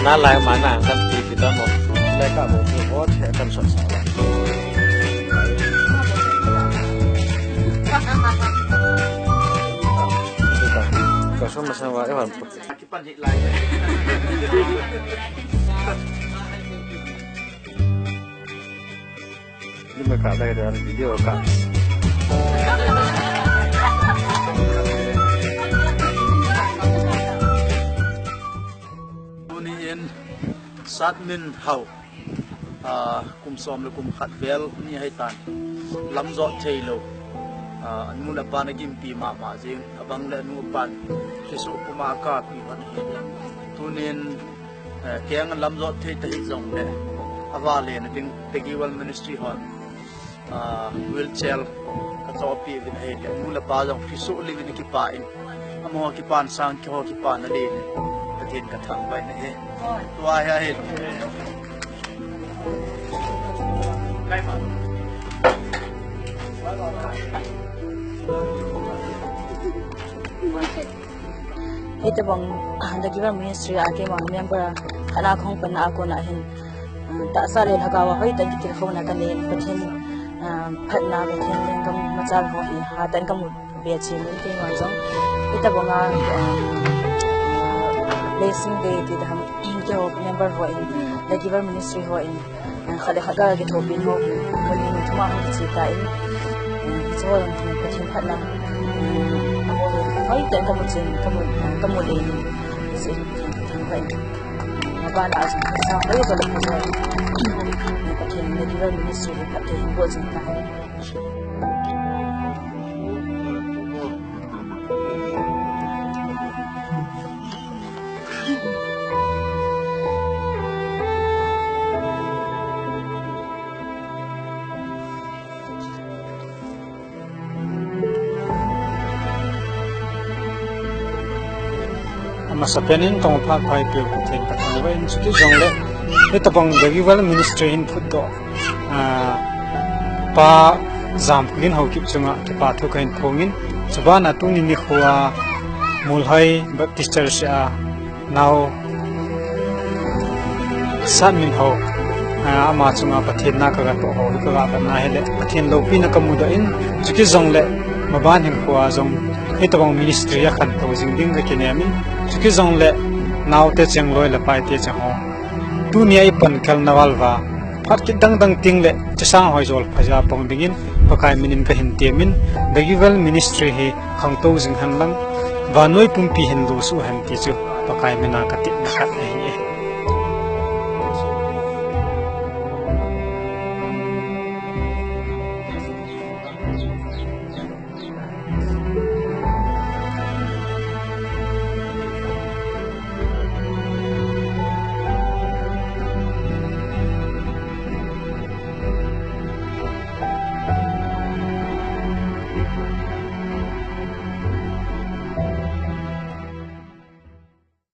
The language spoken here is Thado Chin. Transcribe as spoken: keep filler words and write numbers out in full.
Ana lai mana kan ti ti ta mo. Lai ka mo ti mo che kan sa sa. Ka so ma sa wa e wan. Kipan hi lai. Ni ma ka da da video ka. Tuni in Satminhao, ah, kum som le kum khat vel ni ahi tan. Lamjot thei lou. Ah, anu le apa na gimpi mama jing. Abang le anu apan. Kisu kuma ka pi ban hi. Tunin, eh, keng lamjot thei ta hi jong le. Ava le na ding Tegival Ministry hon. Ah, wheelchair ka chohpeh uvin ahi, anu le apa jong kisu lim in kipa in. Amaho kipan sang keiho kipan a le in. Pathen ka thangvah in ahi. Tua hi ahi. Hitabang, ah, The Giver Ministry a keima member khat na kahung panna a kona hin, ah, tahsa le lhagao a hoitah in kitilkhouna kanei in Pathen, ah, phatna Pathen lenggam machal ho hi hatah in kamu be chen in keima jong. Hitabang a, um, Blessing Day ti daham, keiho member ho in, The Giver Ministry ho in, ah, khat le khat ga kithopin ho, mun ni thuma hung kiche ta in, ah, hiche ho jong Pathen phatna, ah, hoitah in kamu chen, kamu, ah, kamu le in, hiche Pathen thangvah in. Abana jong sa hoi jong le pha jong, ah, Pathen The Giver Ministry le Pathen bol jing ta. Amasa pen in tong phat phai peh Pathen ka thangvah in, chuti jong le, hitabang The Giver Ministry hin phutdoh, ah, Pa Jamkhullin Haokip chunga kipa thu kahin phong in, chubana tuni nikho a Molhoi Baptist Church a nao Satminhao, ah, ama chunga Pathen na kaga toh ho hi kaga pan na hile, Pathen loupina kamudoh in, chuti jong le, maban hinkho a jong, hitabang ministry a khantou jing ding kakinem in, chuti jong le, naote cheng loi le paite cheng ho. Tuni a ipan khelna val uva, phat kit dang dang teng le, chesang hoi jol phaja pang dingin, Pakai minin kahin temin, The Giver Ministry hi khangtou jing hen lang, vannoi pumpi hin lusuh hen ti chu, Pakai mina katin khat ahi e.